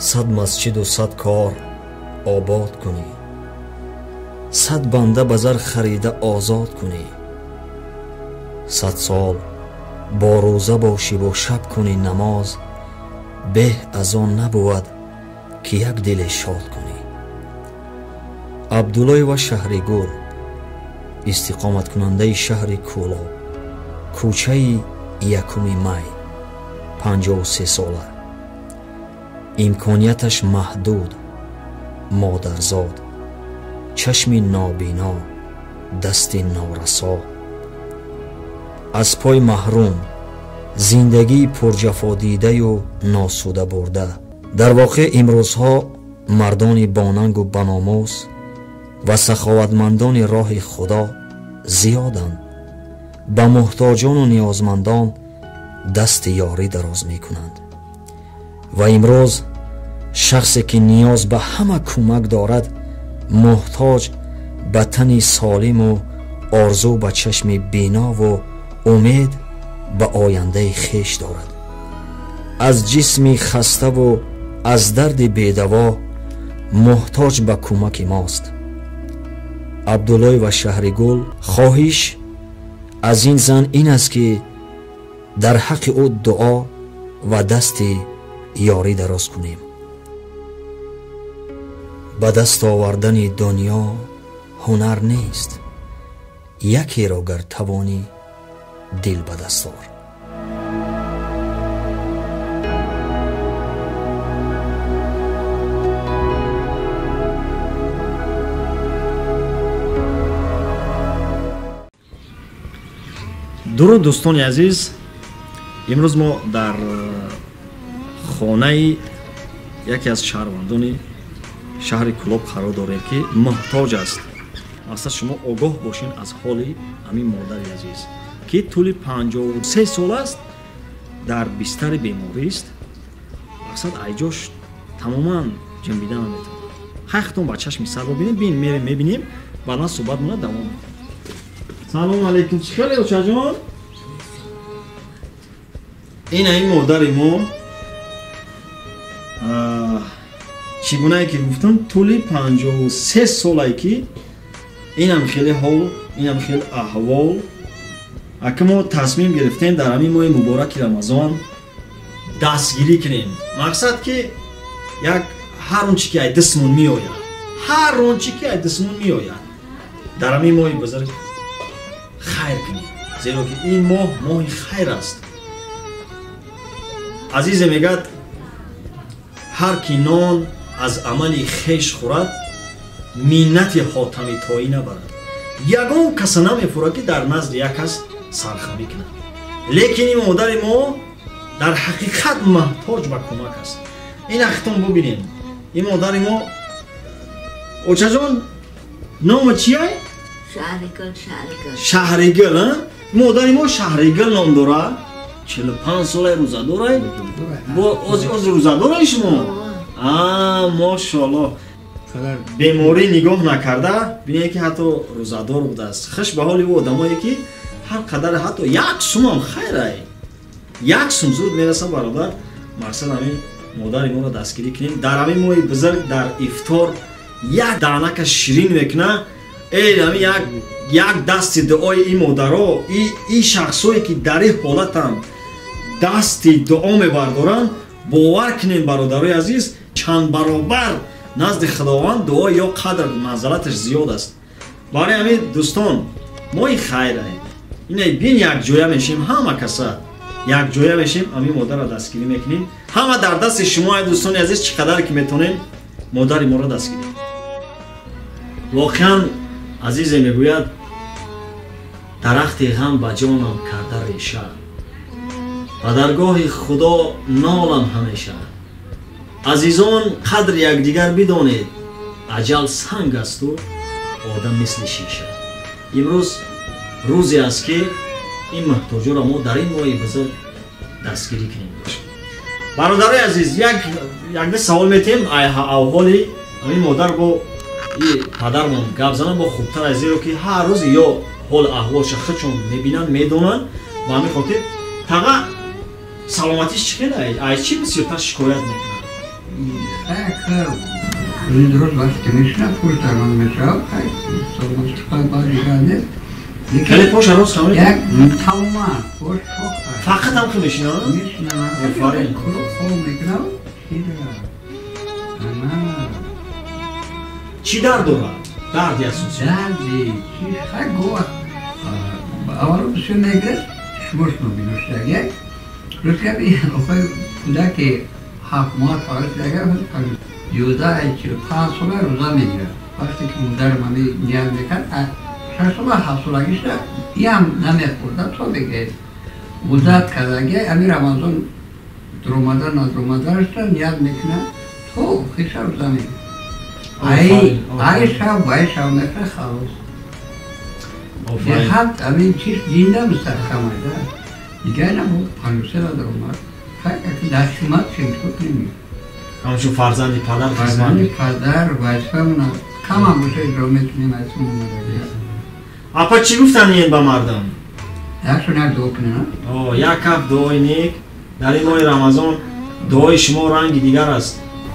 100 масҷиду 100 кор обод кунӣ, 100 банда ба зар харида озод кунӣ, 100 сол бо рӯза бошиву шаб кунӣ намоз, беҳ аз он набувад ки як диле шод кунӣ. Абдуллоева Шаҳригул, истиқоматкунандаи шаҳри Кӯлоб, кӯчаи 1 май, 53 сола, имконияташ маҳдуд, модарзод, чашми нобино, дасти норасо, аз пой маҳрум, зиндагии пурҷафодидаю носуда бурда. Дар воқеъ имрӯзҳо мардони бонангу баномус ва саховатмандони роҳи Худо зиёданд, ба муҳтоҷону ниёзмандон дасти ёрӣ дароз мекунанд. Ва имрӯз шахсе ки ниёз ба ҳама кӯмак дорад, муҳтоҷ ба тани солиму орзу ба чашми бинову умед ба ояндаи хеш дорад. Аз ҷисми хаставу аз дарди бедаво муҳтоҷ ба кӯмаки мост. Абдуллоева Шаҳригул хоҳиш аз ин зан ин аст ки дар ҳаққи ӯ дуо ва дасти ёрӣ дароз кунем. Ба даст овардани дунё ҳунар нест, якеро гар тавонӣ дил ба даст ор. Дуруд дӯстони азиз, имрӯз мо дар хонаи яке аз шаҳрвандони шаҳри Кӯлоб қарор дорем, ки муҳтоҷ аст. Аслан шумо огоҳ бошед аз ҳоли ҳамин модари азиз, ки тӯли 53 сол аст дар бистари беморист. Мақсад айҷош тамоман ҷанбида наметавонад. Хайхтон ба чашми сар бибинем, бин мерем мебинем, баъдан суҳбатмона давом мекунем. Салом алейкум, чӣ хеле очаҷон? Ин ҳамин модари мо, чӣ гунае ки гуфтам, тӯли 53 солае ки инам хеле ҳол, инам хеле аҳвол. Ака мо тасмим гирифтем дар ҳамин моҳи мубораки Рамазон дастгирӣ кунем. Мақсад ки як ҳар он чӣ ки ай дастмон меояд, ҳар он чӣ ки ай дастмон меояд дар ҳамин моҳи бузург хайр кунем, зеро ки ин моҳ моҳи хайр аст. Азизе мегӯяд, ҳар ки нон аз амали хеш хӯрад, миннати ҳотами тоӣ набарад. Ягон каса намефурад, ки дар назди як кас сархамӣ кунад. Лекин ин модари мо дар ҳақиқат муҳтоҷ ба кӯмак аст. Ин ҳақитон бубинем, ин модари мо. Очаҷон, нома чия? Шаҳригул. Шаҳригул, модари мо Шаҳригул ном дорад. 45 солаи рӯзадорай? Ози рӯзадорай шумо? Мошоалло. Беморӣ нигоҳ накарда, бинед ки ҳатто рӯзадор будааст. Хуш ба ҳоли ӯ одамое ки ҳар қадар ҳатто як сумам хайрай, як сум зуд мерасам бародар. Мақсад ҳамин модари моро дастгирӣ кунем. Дар ҳамин моҳи бузург дар ифтор як даънака ширин мекуна. Эй ҳамин як дасти дуои ин модаро, ин шахсое ки дар ин ҳолатам дасти дуо мебардоранд, бовар кунем бародарои азиз, чанд баробар назди Худованд дуо ё қадр манзалаташ зиёд аст. Барои ҳамин дӯстон, моҳи хайре, ине бин якҷоя мешем, ҳама каса якҷоя мешем, ҳамин модарро дастгирӣ мекунем. Ҳама дар дасти шумо ай дӯстони азиз, чӣ қадар ки метонем модари моро дастгирӣ. Воқеан азизе мегӯяд, дарахти ғам ба ҷонам карда реша, ба даргоҳи Худо нолам ҳамеша. Азизон, қадри якдигар бидонед, аҷал санг асту одам мисли шиша. Имрӯз рӯзе аст ки ин муҳтоҷоро мо дар ин моҳи бузург дастгирӣ кунем. Бародарои азиз, якда савол метиҳем авҳоли ҳамин модар бо падармон гап занам бо хубтар аст, зеро ки ҳар рӯз ё ҳол аҳволша худшон мебинанд, медонанд. Ба ҳамин хотир таға саломатиш чӣ хел ай? Ай чӣ бисёртар шикоят мекунад? Хеле поша рост хамед? Фақат ҳам хел мешинам? Офарин. Чӣ дард дорад? Дарди асосӣ? Дарди чӣ? Хай гова. Аввало бисёр мегирад, шумош мебиношт. Рӯз габи охои кӯдаке 7 моҳ фарз агар 11-45 сола рӯза мегирад. Вақте ки модарам ҳами ният мекард, 6 сола 7 солагиша иам намехӯрда то бигирад. Муддат кардаги ҳами Рамазон дуромада надуромадаашта ният мекунад то хиша рӯза мегирад. Ай шав бай шав мехӯрад халос. Беҳад ҳамин чиз зинда мустаҳкам айда. Дигар набуд 53 даромад. Хай дар хизмат шимшуд намекунад. Ҳамчун фарзанди падар фарзанди падар вазифамона камам боша иҷро мекунем аз омадагӣ. Апа чӣ гуфтан ба мардам? Якшон як дуо кунем. Як каф дуои нек дар ин моҳи Рамазон дуои шумо ранги дигар аст.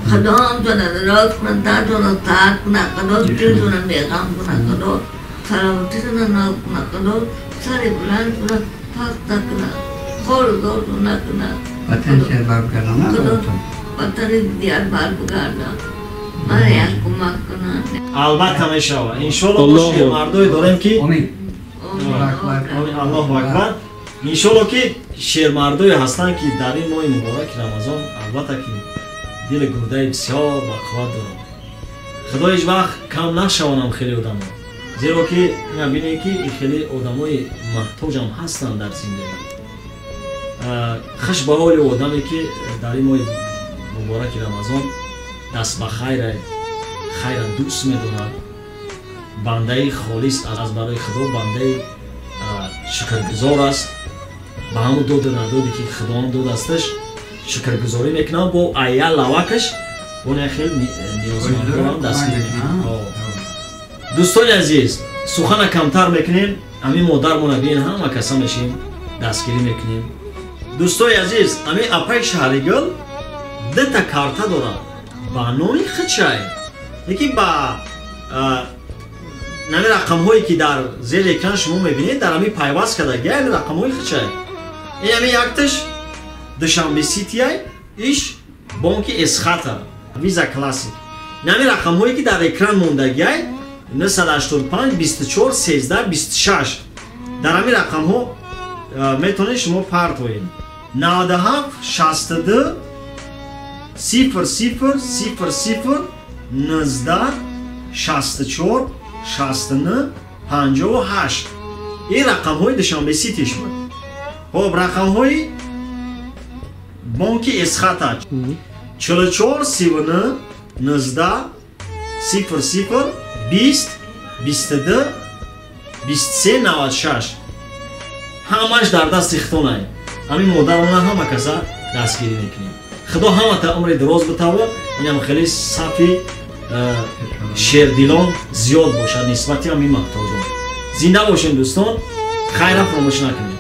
Худоам ҷона роз кунад, дардона тарк кунад, Худо дилтона беғам кунад, Худо саломатитона нол кунад, Худо сари баланд кунад, паст накунад, хору зортон накунад. Ватан сер баргардонад. Ватани дияр барбигардонад. Мана як кӯмак кунад. Албатта мешавад. Иншолло мо шермардое дорем ки Аллоҳу акбар. Иншолло ки шермардое ҳастанд ки дар ин моҳи мубораки Рамазон албатта ки дили гурдаи бисёр бақувват доранд. Худо ҳеҷ вақт кам нашавонам хеле одамо. Зеро ки ина бинед ки хеле одамои муҳтоҷам ҳастанд дар зиндагӣ. Хуш ба ҳоли одаме ки дар ин моҳи мубораки Рамазон даст ба хайра хайра дӯст медорад, бандаи холис аз барои Худо, бандаи шукргузор аст, ба ҳамон доду надоде ки Худованд додасташ шукргузорӣ мекунад, бо ая лавакаш оне хел ниёзмандорам дастгирӣ мекунад. Дӯстони азиз, сухана камтар мекунем, ҳамин модармона бинед, ҳама каса мешем дастгирӣ мекунем. Дӯстони азиз, ҳамин апаи Шаҳригул дута карта дорад ба номи худшай, лекин ба нами рақамҳое ки дар зери экран шумо мебинед, дар ҳамин пайваст кардаги ҳамин рақамҳои худшай. Ин ҳамин якташ Душанбе Ситиай, иш бонки Эсхата, Виза Классик. Нами рақамҳое ки дар экран мондагиай 985 24 13 26. Дар ҳамин рақамҳо метавонед шумо партоед. 97 62 0 0 0 0 19 64 69 58. Ин рақамҳои Душанбе Ситиш буд. Хоб, рақамҳои бонки Эсхата 44 39 19 0 0 20 22 23 96. Ҳамаш дар дасти худтонай. Ҳамин модарона ҳама каса дастгирӣ мекунем. Худо ҳамата умри дароз битавад, инам хеле сафи шердилон зиёд бошад нисбати ҳамин муҳтоҷон. Зинда бошем дӯстон, хайра фаромӯш накунед.